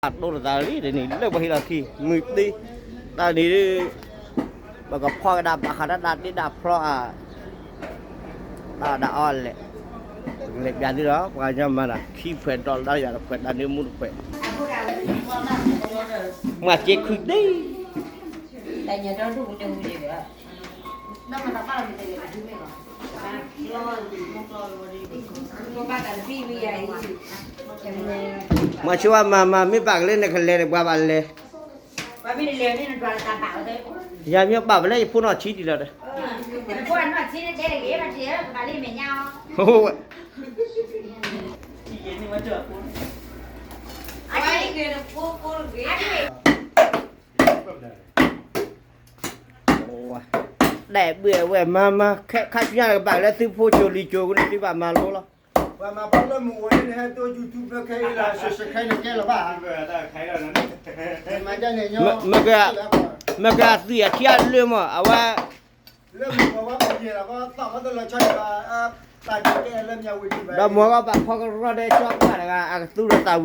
အတိၢ်တသးလံတနံၤ လၢပှၤဟံးလီၤခံ မုၢ်သံ တၢ်နံၤ ပကဖီၣ်ကဒါဘၣ်ဃးတၢ်ဒၣ်တ့ၢ်ဒၣ်ဖျီအါ တၢ်ဒၣ်အီၣ်လဲၣ် ပကလဲၤပျးသုဒီး ပှၤကညီမၤတၢ် ခံဖှဲးဒီးလၢယၤတဖှဲး တၢ်နၢမူတဖှဲး မၤစ့ခုတ့ၢ် မၤဆိဝဲမၤမၤ မ့ၢ်ဘၣ်ကလဲၣ်နကလဲၤန့ၣ် ပှၤဘၣ်လဲၤ ယမ့ၢ်ဘၣ်ပလဲၣ် ယဖိနီၢ်ဆံးဒံးလီၤဒီး ဝဲ ဒဲးဘှ့ၣ်ဝဲမၤမၤ ခဲခါဆူညါကဘၣ်လၢသုဖိကၠိလံၤကၠိန့ၣ် သုဘၣ်မၤလိလီၤ. ပှၤမၤဘၣ်လၢမုၢ်ဝဲန့ၣ် ဟဲတိၢ် YouTube လၢခဲအံၤလီၤ subscribe န့ၣ်ကဲလီၤဘၣ်. မ့ၢ်ကဲ မ့ၢ်ကဲအသွံၣ်အထံအလၢမး အဝဲ လၢမုၢ်ဝဲပယဲၢ်လီၤ ကသီၣ်မၤတလီၤဆီဘၣ် တၢ်ကဲလၢမၠၤဝတံၤဘၣ် ဒီးမ့ၢ်ကဘၣ်ဖီကရီဒဲးကၠီပှၢ်တဂၤ အကသူၣ်ဒီ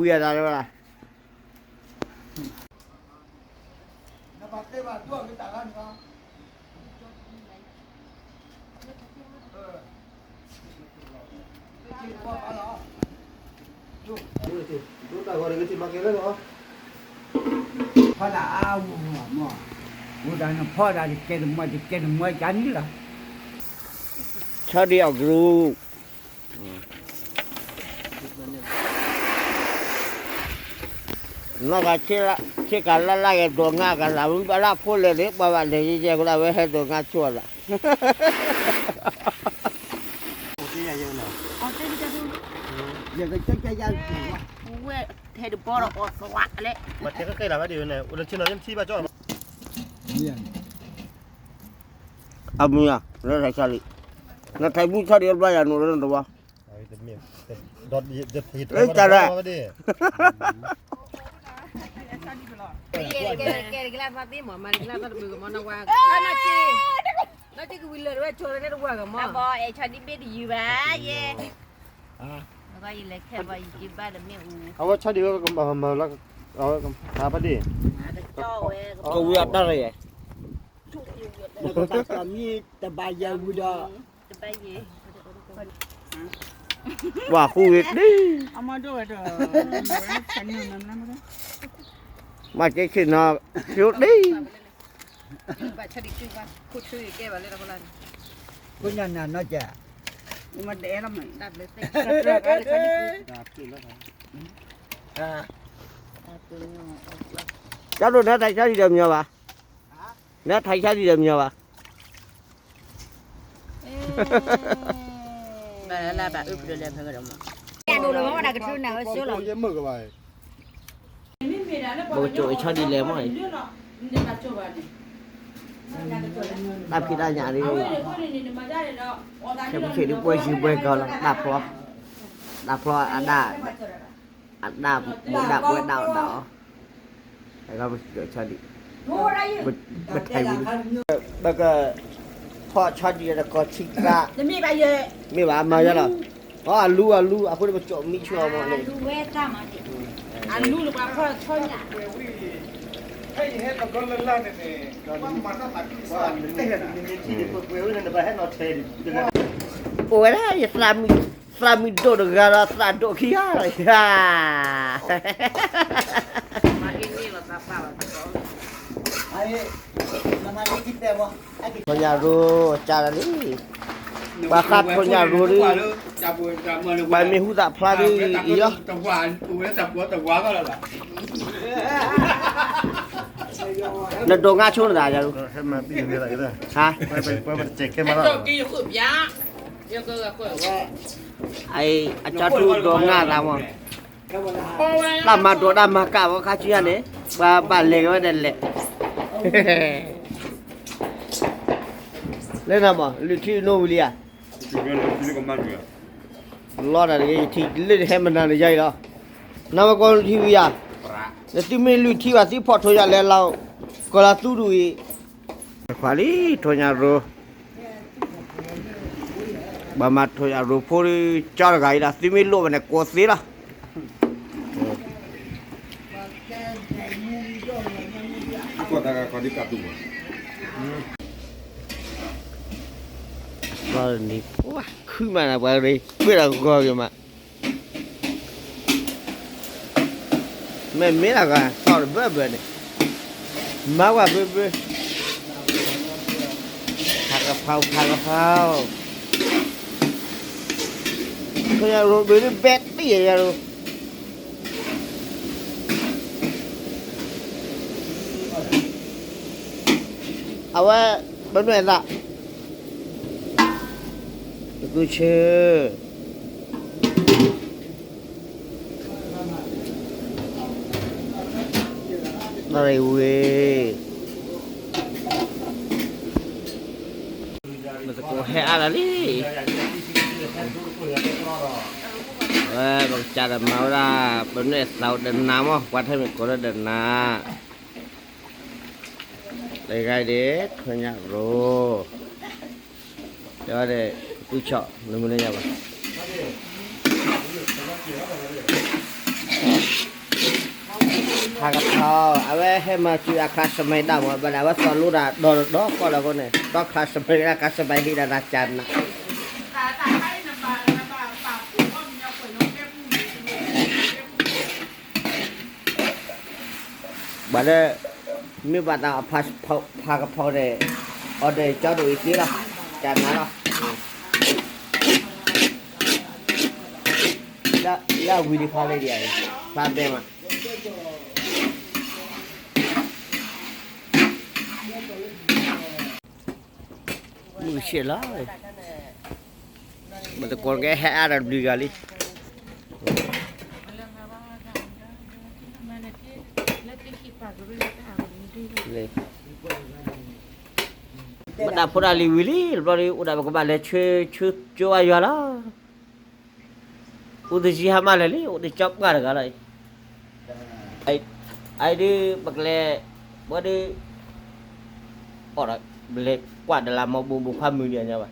းသးဝံၤအသးလၢၤဘၣ် ဖီဒၣ်အါမး, ဖီဒၣ်တကဲတမီၤ တကဲတမီၤ ကန့ၣ်လီၤ. ဆီဒံၣ်အီၣ်ကရူၢ်, နီၢ်ကဆ့ကၤလၢ်လၢ်က့ၤဒိးငါကလၤ မ့ၢ်ဘၣ်လၢဖိလဲၣ်န့ၣ် ပှၤဘၣ်လဲၤယဲၢ်ကလၤ ဝဲဟဲဒိးငါဆိၣ်လီၤ. ဝဲထဲတဘီဒီးအီၣ်သွးလဲၣ်. အမုၢ်ယၤ လၢထံဆါလံ, နထံမုၢ်ဆီဒံၣ်အဘျီယၤနအိၣ်လၢနတဝီ, လၢတၢ်ရဲၣ်, ကဲကလၢ်သီသ့မး မၤကလၢ်သီတမုာ်ကမီၤနဝါ, နီၢ်က့ကဝံၤလၢာ်တဝဲ ဆိးလၢန့ၣ်တဝါကမီၤ, ဘၣ်အဲၣ်ဆီဒံၣ်ဘ့ၣ်တယုၢ်ဘၣ်ယဲ, ယလဲၤခဲဘၣ်ယက့ဘၣ်တမ့ၢ်အူ, အဝဲဆီဒံၣ်ဝဲကမၤလၢ, ဟါပဒ့ၣ်, ကဝံၤအတၢ်ရဲၣ်ယဲ, မ့ၢ်တဘၣ်ယဲဝံၤဒီး ပှၤဃုဂ့ၤဒ်, မၤက့ၤဆ့ၣ်နီၤ ဆိဒ်, ဖိညၣ်နၤနီၢ်ကဲ, ကၢ်ဒိၣ်နထံဆါဒံၣ်ဒီးမညီဘၣ်, နထံဆါဒံၣ်ဒီးမညီဘၣ်. ဘၣ်လၢဘၣ်အုၣ်ဖျိးလဲၤဖဲကဒီးမး, ပကကၠိအဆီဒံၣ်လဲၤမးအံၤ, တၢ်ဖံးတၢ်ညၣ်ဒ်, ခဲမုၢ်ဆ့ၣ်ဒ်ပှဲၤယံၤပှဲၤကီၤလီၤ, တၢ်ဖျီ, တၢ်ဖျီအဒၣ်, အဒၣ်မူဒၣ်ဘှဲဒၣ်အီၤဒၣ်အီၤ, ပကဖီၣ်ဆီဒံၣ်ဒီးကီၢ်ဆံးကျါ, မ့ၢ်ဘၣ်မၤယါလီၤ, အလူအလူ အဃိန့ၣ်ပကၠိမံဆိအီၤမးန့ၣ်, အလူလၢပှၤဖီၣ်ဆီညၣ် အိၣ်ဝဲဒၣ်ယသးမံၤဒိၣ်တဂၤဒီးသးဒိၣ်ခံဂၤလီၤ, ထိၣ်ညၣ်ရိၤကၢ်လီၤလံ, ပှၤဃါထိၣ်ညၣ်ရိၤဒ်, ပှၤမ့ၢ်ဟူသၣ်ဖျါဒ်အံၤလီၤ, နဒိးငါဆိနသးယၤ, ဟါ အကၠီထူဒိးငါသးမး, တၢ်မၤဒိးတၢ်မၤကၢ်ဝဲခါဆူညါန့ၣ်, ပှၤဘၣ်လဲၤက့ၤဝဲဒၣ်လဲၣ်, လၢနမး လုၢ်ထံနအိၣ်ဝံၤလံဧါ, လီၤတၢ်တဂ့ၤ ယထံၣ်လၢတဟဲမနၤန့ၣ်ယါအံၤလီၤ, နမ့ၢ်ကီလုၢ်ထံဝံၤဧါ, နသုမ့ၢ်လုၢ်ထံဘၣ် သုဖီၣ်ထိၣ်ညၣ်လဲၤလီၤ, ကီၢ်လီၤသူတဝံၤ ခွါလံ ထိၣ်ညၣ်ရိၤ, ဘၣ်မၤထိၣ်ညၣ်ရိၤဖိ ကၠီတဂၤအံၤဒီး သုမ့ၢ်လိၣ်ဘၣ်န့ၣ် ကိးသ့လီၤ, ကီၢ်တၢ်ဂၤခီဒ်ကးတူၢ်ဘၣ်, လီၤနံၤပှၤခုမးနၤ ပှၤရ့ ပှ့ၤဒီးဂီၤက့ၤမး, မ့မ့ၢ်လီၤဂၤ ထီၣ်တဘၢဘၢန့ၣ်, မၤဝဲဘၢဘၢ, ဖးကဖီ ဖးကဖီ, ခီညါရိဘ့ၣ်ဘဲတံၢ်ယၤရိ အဝဲ ပနွဲၣ်သး တကူဆၢ နရဝ့ၤ မသကိးဟဲအါလီၤလံ, ဝဲပကစးဒီးမၤဝဲဒၣ် ပနွဲၣ်သးဒီးနါမး ပှၤထဲမ့ၢ်ကိးလၢဒီးနါ, လၢဂၤဒဲး ထွဲညါရိ, တဲဝဲဒဲး ကသူဆီၣ် နမုၢ်လၢညါဘၣ် ဖးကဖီ, အဝဲဟဲမၤစၢၤအခါစမံဒၣ်မး ဘၣ်ဒၣ်ဝဲသီလိဒၣ်ဒီးဒီးကီၢ်လီၤအဃိန့ၣ် ဒီခါစမံဒၣ်ခါစမံဟံးဒၣ်နၤကၢ်နး ဘၣ်လၢ မ့ၢ်ဘၣ်တၢ်ဖးကဖီန့ၣ် အီၤဒီးကၠီဒိၣ်အံၤသ့လီၤ ကၢ်နးလီၤ လၢအဝံၤဒံးဖျါလၢဒံးအံၤ ဖျါဘဲမး မုၢ်ဆ့ၣ်လီၤ မတကိးကဲဟဲအါဒီးတဘျုးဂၤလံ မတၤဖိတၢ်လံၤဝံၤလံ တဘျီဒုး အိၣ်ဒၣ်ပကဘၣ်လဲၤဆၢ ဆၢကၠိဝါယွၤလီၤ အိၣ်တယံၤဟါမၢ်လၢာ်လံ အိၣ်တကၠီပှၢ်တဂၤလီၤ အံၤဒုး ပကလဲၤ ဝဲဒုး အီၣ်ဒီး ပလဲၤကွၢ်တလးမီၤဘိးဘိးဖးမုၢ်ဒံးအညါဘၣ်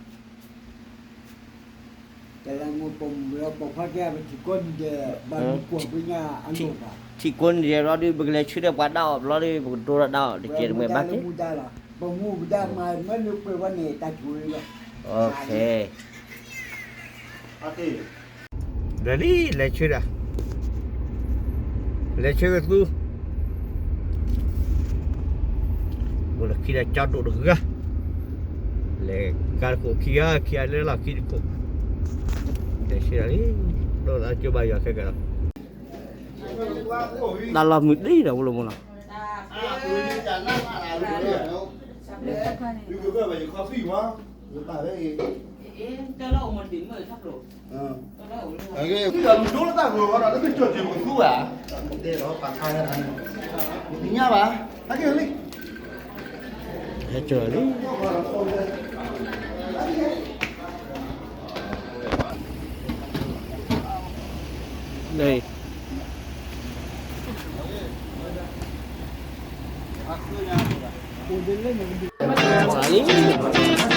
တလးမီၤဘိးဘိးဖးကဲ ပထံၣ်ကိးနံၤဒဲး ဘၣ်မုၢ်ကွီၢ်ပညါအလိၣ်ဘၣ် ထံၣ်ကိးနံၤဒဲးဘျီဒုး ပကလဲၤဆၢထၢၣ်ပှၤဒၣ်အီၣ်ဘျီဒုး ပကဒိဒီးဒၣ်အီၣ်တကဲးတမှဲၤဘၣ်က့ ပမူပဒါမၤမ့ၢ်လၢပှဲၤဝဲန့ၣ် တၢ်ဆိၣ်ဂ့ၤလီၤ ဒီးလံ လဲၤဆၢဒၣ် လဲၤဆၢကသူ အိၣ်လၢခံဒီးကၠီဒိၣ်တဂၤ လဲၤကါတခိၣ်ခံဂၤ ခံဂၤလၢလီၢ်ခံတခိၣ် လဲၤဆၢဒၣ်လံ ဒိၣ်သးကၠိဘါယွၤခဲကလီၤ တၢ်လီၢ်မုၢ်ဒံးဒီးဝဲလီၤမ့ၢ်နီၤ ဟဲကၢၤလံ လံ